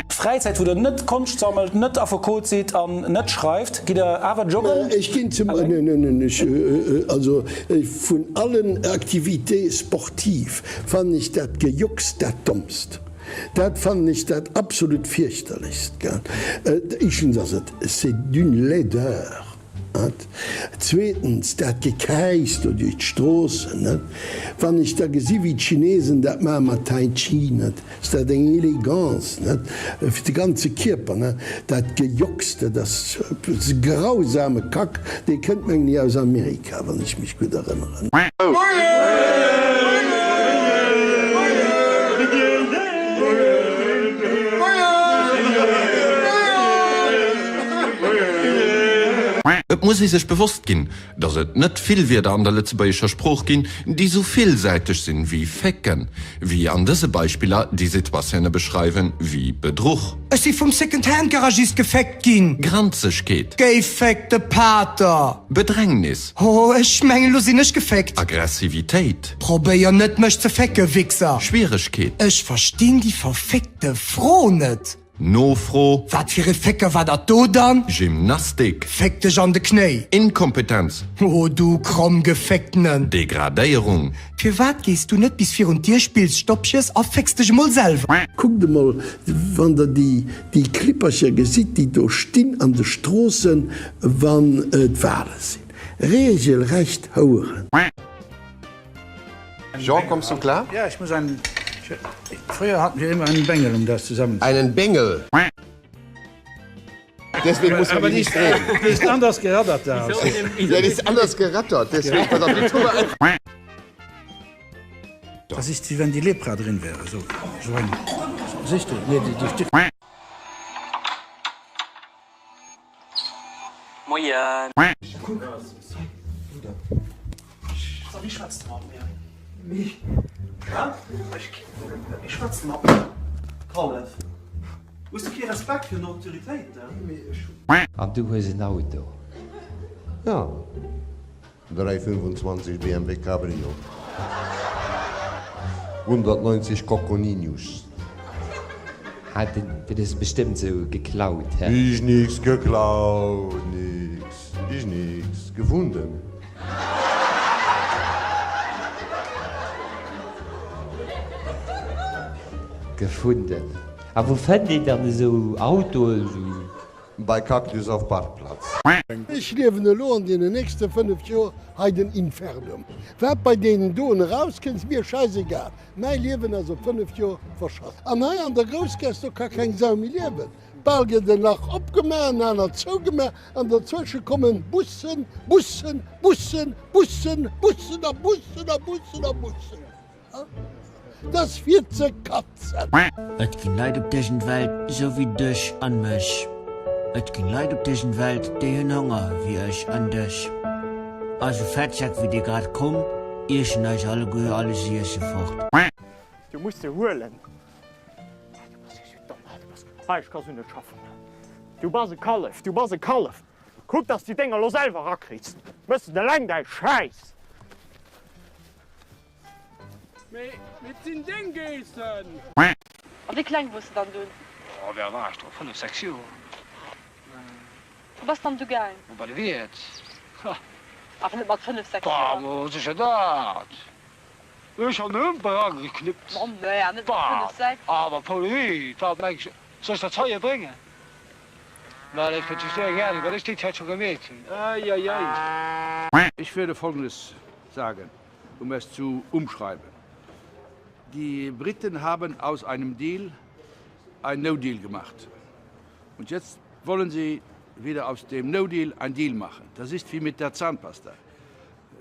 Fräizäit, wou der net Konscht sammelt, net Affekot sidd an net schreift, gitt der awer joggen? Ech ginn zum, neen, neen, neen, ech, also vun allen Activités sportives fannen ech dat Gejocks dat dommst. Dat fannen ech dat absolut fierchterlechst, gell. Éischtens ass et, c'est d'une laideur. Zweetens, dat Gekäiss do duerch d'Stroossen, net? Wann ech da gesi wéi d'Chinesen dat maache mat Tai Chi, net, ass dat eng Elegance, net, fir de ganze Kierper, net? Dat Gejocks, dat ass e grausame Kack, dee kënnt mengen ech aus Amerika, wann ech mech gutt erënneren. Et muss ee sech bewosst ginn, datt et net vill Wierder an der lëtzebuergescher Sprooch ginn, déi sou villsäiteg sinn wéi fécken, wéi an dëse Beispiller, déi Situatioune beschreiwen wéi Bedruch. Ech si vum Second-Hand-Garagist geféckt ginn. Granzegkeet. Géféckte Pater. Bedrängnis. Oh, ech mengen, lo sinn ech geféckt. Aggressivitéit. Probéier net, mech ze fécke, Wichser. Schwieregkeet. Ech verstinn déi verféckte Fro net. Nofro. Wat fir e Fécker war dat do dann? Gymnastik. Féck dech an de Knéi. Inkompetenz. Oh du kromm Gefécktenen. Degradéierung. Firwat gees du net bis virun d'Dier, spills Stoppches a fécks dech emol selwer? Kuckt emol, wann der déi Klippercher gesitt, déi do stinn an de Stroossen, wann d'Wale sinn. Regelrecht Houeren. Jean, kommst du klar? Ja, ich muss einen, früher hatten wir immer einen Bengel, um das zusammen. Einen Bengel? Deswegen muss man die nicht drehen. Die ist anders gerattert da. Ja, die ist anders gerattert, deswegen, pass auf, die tun wir einfach. Das ist wie wenn die Lepra drin wäre, so, so ein, siehst du, nee, die, die, die. Moien. An du hues en Auto? Jo. 325 BMW Cabrio, 190 Coconius. Ha, dat hues de bestëmmt sou geklaut, he? Ech nix geklaut, nix, ech nix gefunden. Gefunden. A wou fënnt een dann esou Autoen, esou? Bei Cactus auf Parkplatz. Ech liewen elo an deenen nächste 5 Joer hei den Infernum. Wat bei deenen doen erauskënnt, ass mir scheißegal. Mäi Liewen ass op 5 Joer verschass. An hei an der Groussgaass, do ka keng Sau méi liewen. Bal gëtt en Lach opgemaach, en anert zougemaach, an derzwësche kommen Bussen, Bussen, Bussen, Bussen, Bussen a Bussen a Bussen a Bussen. 't ass fir ze katzen. Et ginn Leit op dësen Welt sou wéi dech an mech Et ginn Leit op dësen Welt déi hunn Honger wéi ech an dech A sou Fettsäck wéi dee grad komm iessen eis alleguer alles Iesse fort. Du muss se huelen. Du bass jo sou domm. Du bass. Hei, ech ka sou net schaffen. Du bass e Kallef, du bass e Kallef. Kuck, dass du déng elo selwer erakriss. Méchs de eleng däi Schäiss. Mee et sinn deng Geessen! A wéi kleng wors de dann dunn? Oh, wéi al war ech do? 5, 6 Joer. Wou bass dann du gaang? Oh, bei de Wiert. Ha! Awer net mat 5, 6 Bah, Joer? mo sécher dat! Ech han en Humper ageknippt. Oh nee, awer net mat Bah, 5, 6. awer Paul-Louis, wat mengs du, soll ech dat heie bréngen? Well ech huet just eng Ahnung, wat ech déi Zäit scho gemeet hunn. Ei, ei, ei! Ich werde Folgendes sagen. um es zu umschreiben. Die Briten haben aus einem Deal ein No-Deal gemacht. Und jetzt wollen sie wieder aus dem No-Deal ein Deal machen. Das ist wie mit der Zahnpasta.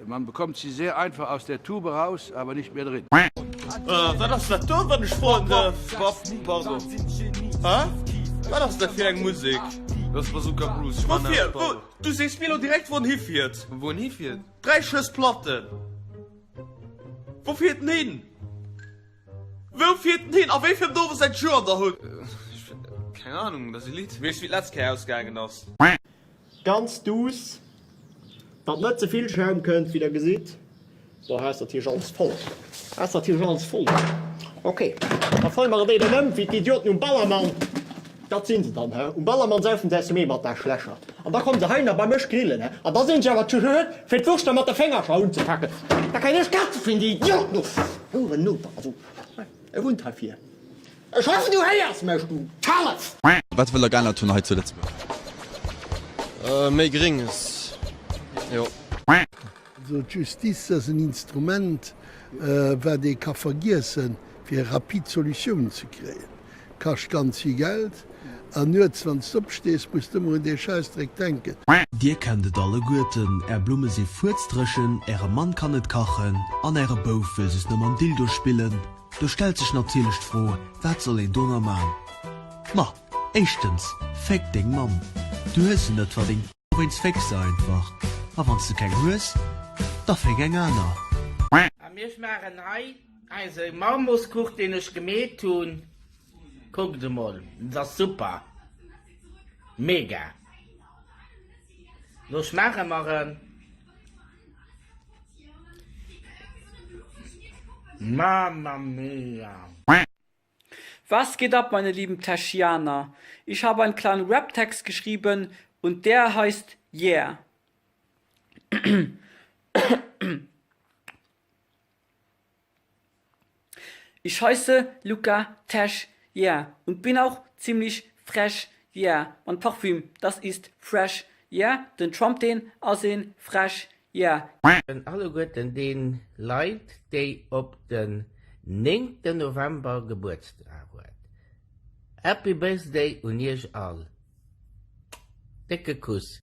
Man bekommt sie sehr einfach aus der Tube raus, aber nicht mehr drin. Wat ass dat do, wann ech froen dërf? Pardon. Hä? Wat ass dat fir eng Musek? Dat ass Bazooka Bruce. Woufir? Wou? Du sees mir elo direkt, wou en hifiert. Wou en hifiert? 3 Schëss Platten! Wou fiert en hin? Wou fiert en hin? A wéi fir Owes säit Joer an der Hutt? Keng Ahnung, dat ass e Lidd. Weess wéi d'letzt Kéier ausgaangen ass. Ganz douce, datt net ze vill Schaum kënnt, wéi der gesitt. Bon, hei ass natierlech alles voll. Hei ass natierlech alles voll. Ok, da fëlle mer et eben ëm, wéi d'Idioten um Ballermann. Dat sinn se dann, hä? Um Ballermann saufen se aus dem Eemer, d'Aarschlächer. An da kommen se heihinner bei mech grillen, hä? An da sinn se awer zu schued, fir d'Wurschter mat de Féngercher unzepaken. Da kréien ech Katze vun déi Idioten do! Houeren Noper, also, e wunnt hei vir. Ech hoffen, du héiers mech, du Kallef! Wat wëllt der geännert hunn hei zu Lëtzebuerg? Méi Grénges, jo. Also d'Justiz ass en Instrument, wat ee ka vergiessen, fir rapid Solutiounen ze kréien. Kascht ganz vill Geld an nuets, wann s d'opstees, muss d'ëmmer un dee Schäissdreck denken. Dir kennt et alleguerten, Är Blumme si fuerzdréchen, Äre Mann kann net kachen an Äre Bouf wëll just na mam Dildo spillen. Do stellt sech natierlech d'Fro, wat soll een do na man? Ma, éischtens, féck deng Mamm! Du hues se net verdingt, dowéinst féck se einfach. A wann s de keng hues, da féck eng aner. A mir schmaachen hei Eise Marmoskuch deen ech gemeet hun, kuckt emol, et ass super, mega. Lo schmaache mer en. Mamma mia! Was geht ab meine lieben Teschianer? Ich habe einen kleinen Raptext geschrieben und der heißt Yeah. Ich heiße Luca Tesch, yeah, und bin auch ziemlich frech, yeah, mein Parfüm, das ist fresh, yeah, den Trump deen ass een Fräsch, yeah. Alleguerten den Leit déi op den néngten November Gebuertsdag huet. Happy Birthday un iech all. Décke Kuss.